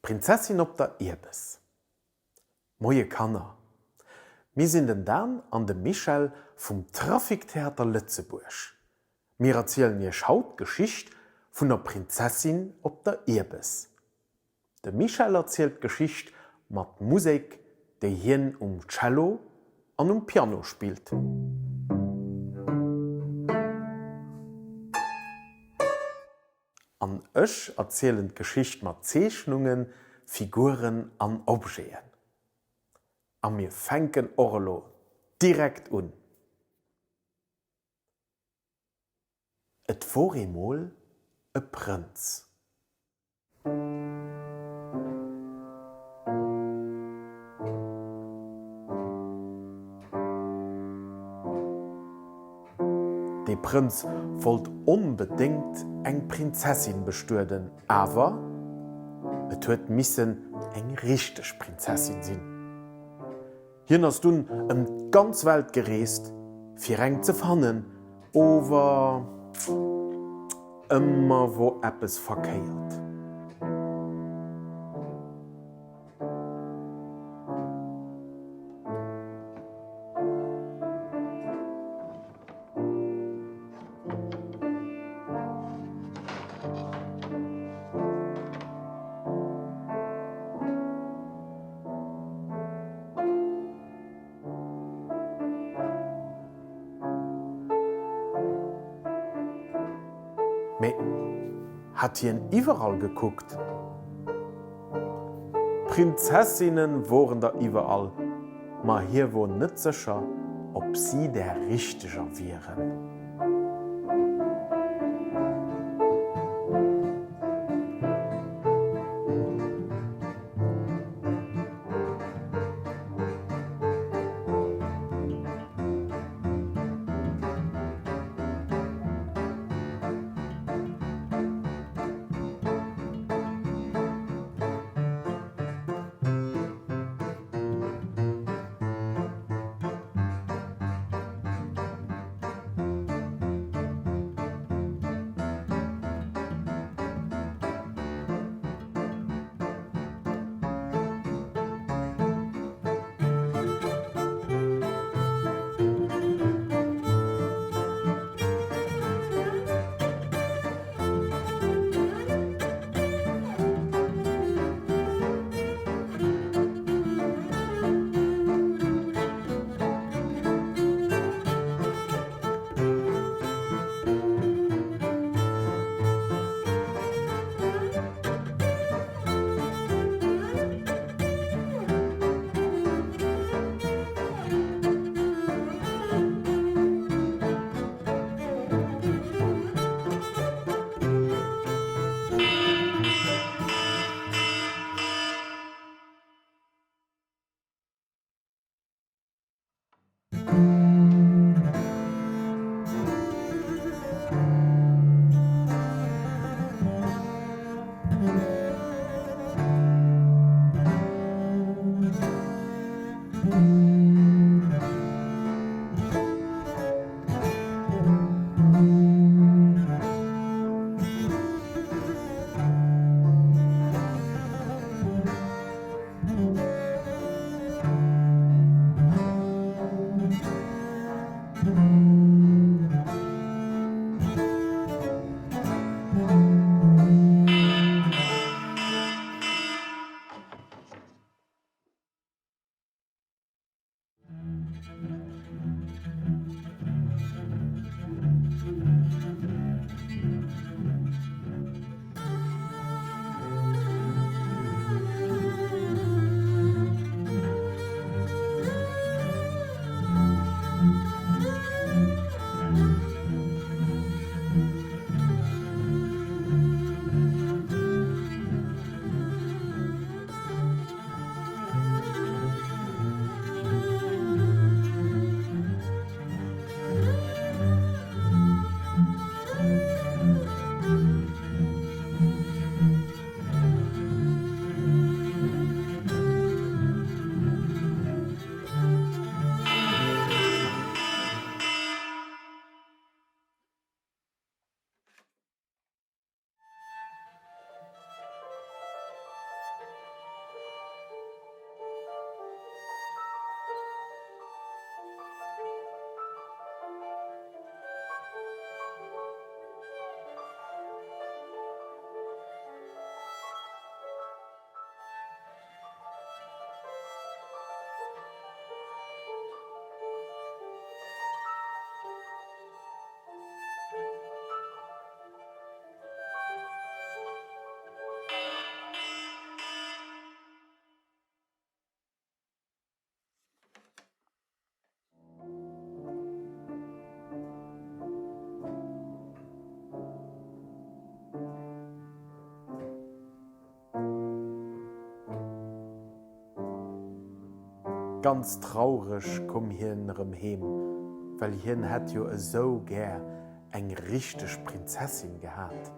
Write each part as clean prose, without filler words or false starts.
D'Prinzessin op der Ierbes. Moie Kanner, mir sinn den Dan an de Michel vum Trafiktheater Lëtzebuerg. Mir erzielen iech haut d'Geschicht vun der Prinzessin op der Ierbes. De Michel erzielt d'Geschicht mat Musek, déi hien um Cello an um Piano spillt. An ech erzielen d'Geschicht mat Zeechnungen, Figuren an Objeten. A mir fänken och elo direkt un! Et wor eemol e Prënz. Dee Prënz wollt onbedéngt eng Prinzessin bestueden, awer et huet missen eng richteg Prinzessin sinn. Hien ass dunn ëm d'ganz Welt gereest, fir eng ze fannen, ower ëmmer wor eppes verkéiert. Mee hat hien iwwerall gekuckt? Prinzessinnen woren der iwwerall, ma hie wor net sécher, ob si där richteger wieren. Ganz traureg koum hien erëm heem, well hien hätt jo esou gär eng richteg Prinzessin gehat.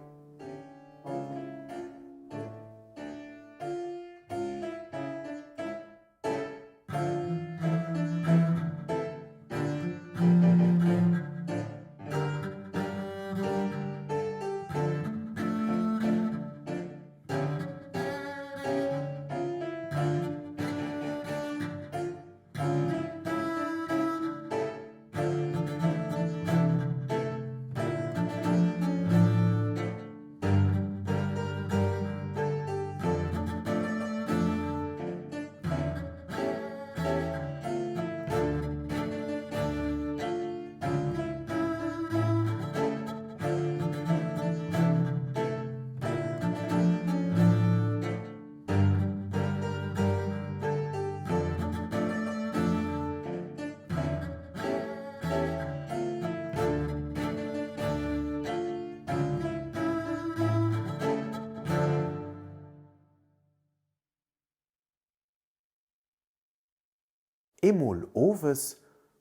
Eemol owes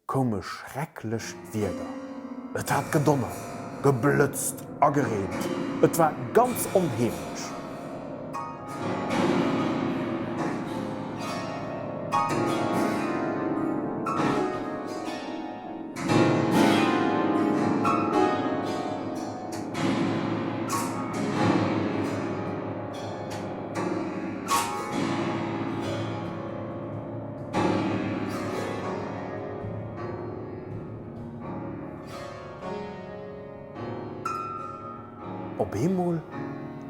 koum e schrecklecht Wieder. Et hat gedonnert, geblëtzt a gereent. Et war ganz onheemlech. Op eemol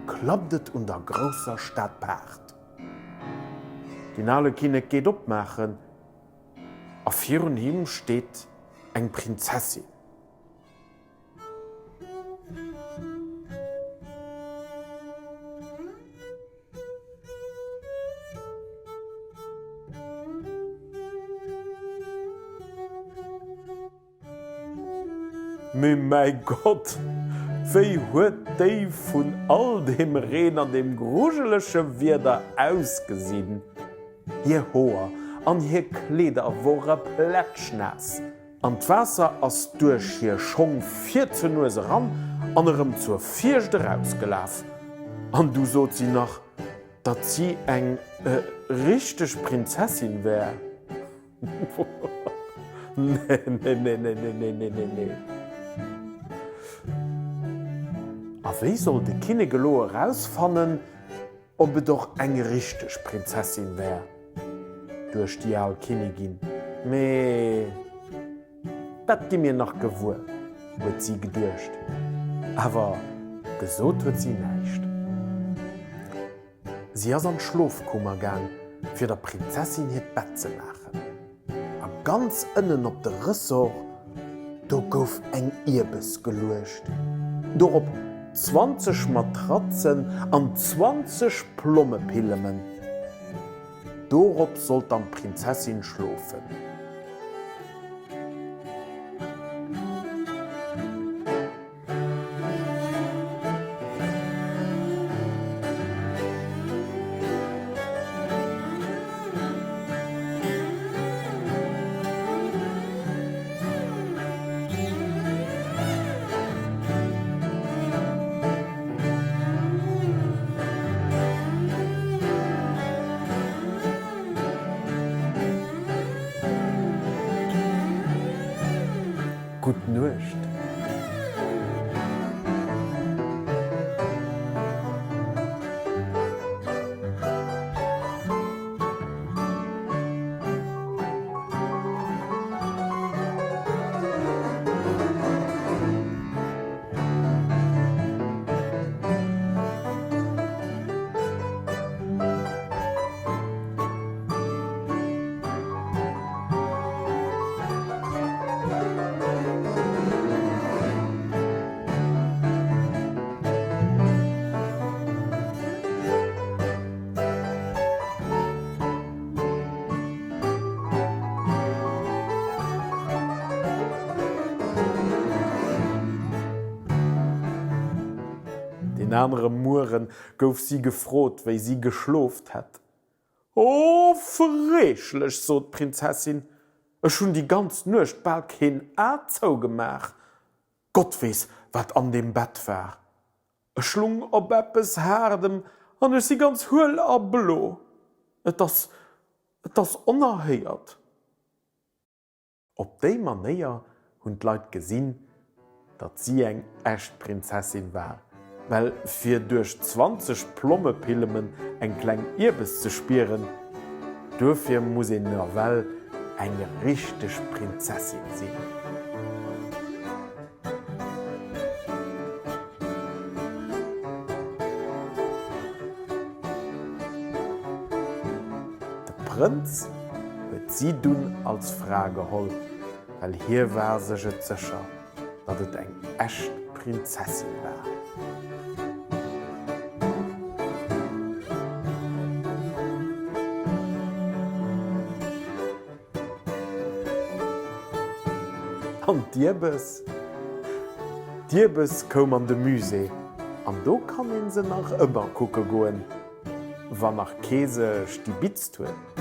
klappt et un der grousser Stadpaart. Den ale Kinnek geet opmaachen a virun him steet eng Prinzessin. Mee mäi Gott, wéi huet déi vun all deem Reen an deem grujelege Wieder ausgesinn! Hir Hoer an hir Kleeder wore plätschnaass. An d'Waasser ass duerch hir Schong vir zur Nues eran an erëm zur Viischt erausgelaf. An du sot si nach, datt si eng richteg Prinzessin wär. Neeneeneeneeneeneenee. A wéi soll de Kinnek elo erausfannen, Ob et och eng richteg Prinzessin wär, duecht déi al Kinnigin. Mee dat gi mir nach gewuer, huet si geduecht, awer gesot huet si näischt. Si ass an d'Schlofkummer gaang, fir der Prinzessin hiert Bett ze maachen. A ganz ënnen op de Ressort, do gouf eng Ierbes geluecht, dorop 20 Matratzen an 20 Plommepillemen. Dorop sollt dann d'Prinzessin schlofen. Gutt Nuecht. Deen anere Mueren gouf si gefrot, wéi si geschloft hätt. O freeschlech, sot d'Prinzessin, ech hunn déi ganz Nuecht bal keen A zougemaach. Gott weess, wat an deem Bett war. Ech lung op eppes Haardem an ech si ganz huel a blo. Et ass, et ass onerhéiert. Op déi Manéier hunn d'Leit gesinn, datt si eng echt Prinzessin war, well fir duerch 20 Plommepillemen eng kleng Ierbes ze spieren, duerfir muss een nawell eng richteg Prinzessin sinn. De Prënz huet si dunn als Fra geholl, well hie war sech et sécher, datt et eng echt Prinzessin war. An d'Ierbes? D'Ierbes koum an de Musée an do kann een se nach ëmmer kucke goen, wann nach kee se stibitzt huet.